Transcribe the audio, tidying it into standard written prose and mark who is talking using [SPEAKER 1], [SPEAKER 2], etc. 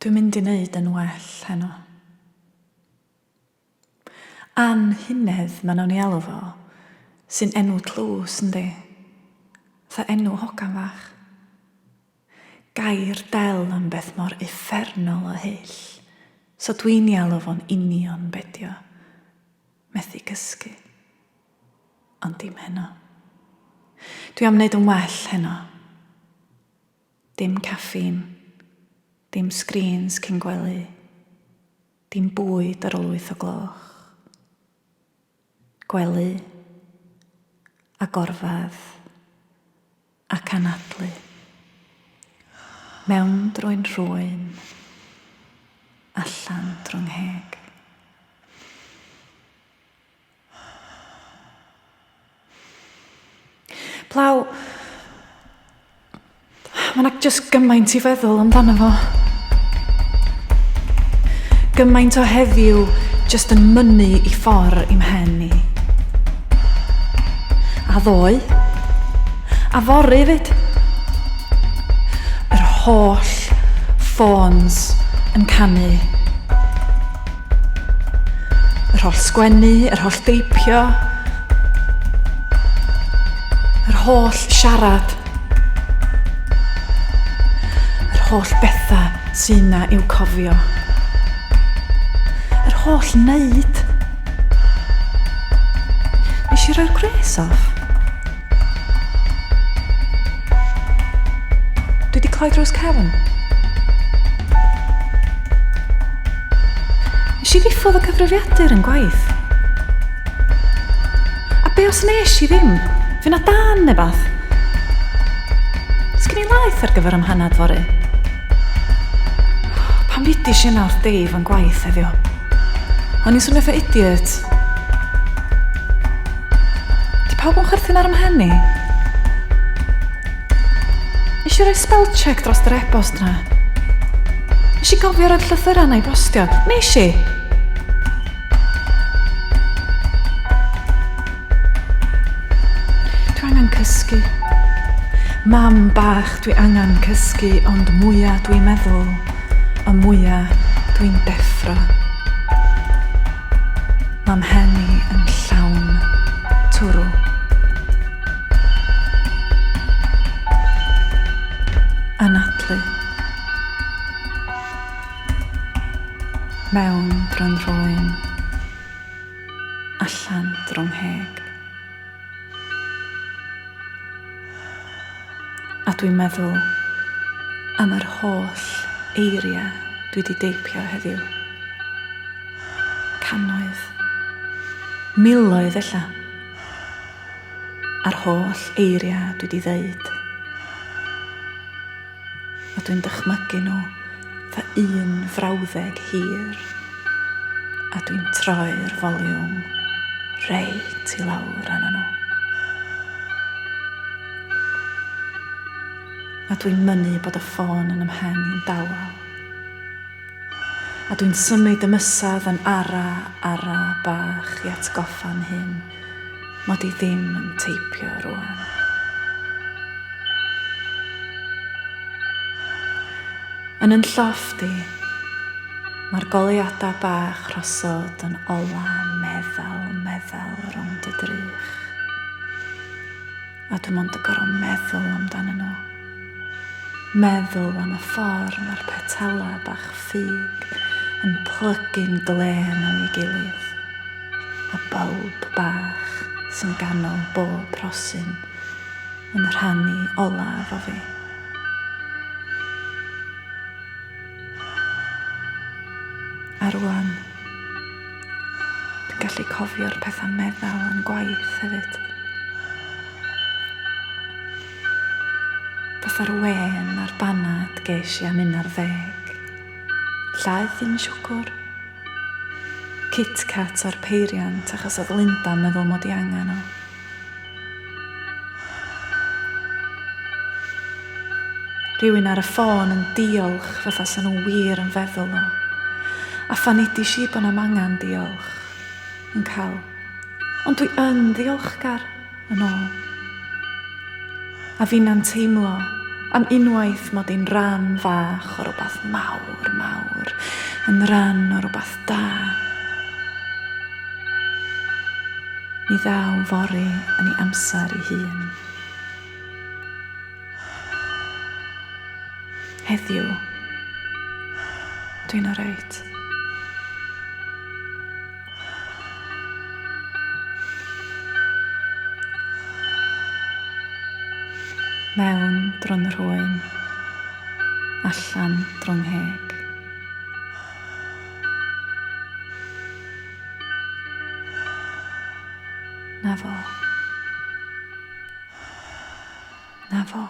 [SPEAKER 1] Dwi'n mynd i wneud yn well heno. Anhunedd maen nhw'n ei alw fo, sy'n enw tlws, yndi? Fatha enw hogan fach. Gair del am beth mor uffernol o hyll. So dwi'n ei alw fo'n union bedio. Methu cysgu. Ond dim heno. Dwi am wneud yn well heno. Dim caffeine, dim sgrîns cyn gwely, dim bwyd ar ôl wyth o gloch. Gwely, a gorfedd, ac anadlu. Mewn drwy'n rhwyn, allan drwy'n ngheg. Plaw, mae yna just gymaint i feddwl amdano fo. Gymaint o heddiw just yn mynnu i ffordd i'm hen i. A ddoe. A fory fyd. Yr holl ffôns yn canu. Yr holl sgwennu, yr holl deipio, yr holl siarad, yr holl bethau sy'n na i'w cofio, yr holl wneud. Nes i roi'r gwres off? Dwi wedi cloi drws cefn. Nes i ddiffodd y cyfrifiadur yn gwaith. A be os nes i ddim? Fy na dan neu bath. Sgyn i laeth ar gyfer ymhanad fory? Pam fudis i yna wrth Dave yn gwaith heddiw? O'n i'n swnio fatha idiot. Di pawb yn chwerthin ar 'y mhen i? Nes i roi spell check dros yr e-bost na. Nes i gofio roi'r llythyrau na i bostio. Nes i? Dwi angen cysgu. Mam bach, dwi angen cysgu, ond mwya dwi'n meddwl, y mwya dwi'n deffro. Mae mhen i yn llawn twrw. Anadlu. Mewn drwy'n rhwyn. Allan drwy'n ngheg. A dwi'n meddwl am yr holl eiriau dwi 'di deipio heddiw. Cannoedd. Miloedd ella. A'r holl eiriau dwi 'di ddeud. A dwi'n dychmygu nhw fa un frawddeg hir. A dwi'n troi'r foliwm reit i lawr arnyn nhw. A dwi'n mynnu bod y ffôn yn 'y mhen i'n dawel. A dwi'n symud y mysedd yn ara, ara bach i atgoffa'n hun mod i ddim yn teipio rwan. Yn yn llofft i, mae'r goleuadau bach rhosod yn ola meddal, meddal rownd y drych. A dwi mond yn gorfod meddwl amdanyn nhw. Meddwl am y ffordd mae'r petalau bach ffug yn plygu'n glên am ei gilydd. A bylb bach sy'n ganol bob rhosyn yn rhannu olaf o fi. A rwan, dwi'n gallu cofio'r pethau meddal yn gwaith hefyd. Fatha'r wên a'r banad ges i am un ar ddeg. Llaeth un siwgwr. Kit Kat o'r peiriant achos oedd Linda'n meddwl mod i angen o. Rhywun ar y ffôn yn diolch fatha sa nhw wir yn feddwl o. A phan udish i bod na'm angan diolch, yn cael. Ond dwi yn ddiolchgar, yn ôl. A finna'n teimlo Am unwaith mod i'n ran fach o rywbeth mawr, mawr, yn ran o rywbeth da. Mi ddaw fory yn ei amser ei hun. Heddiw, dwi'n oreit. Mewn drwy'n rhwyn, allan drwy'n ngheg. Na fo. Na fo.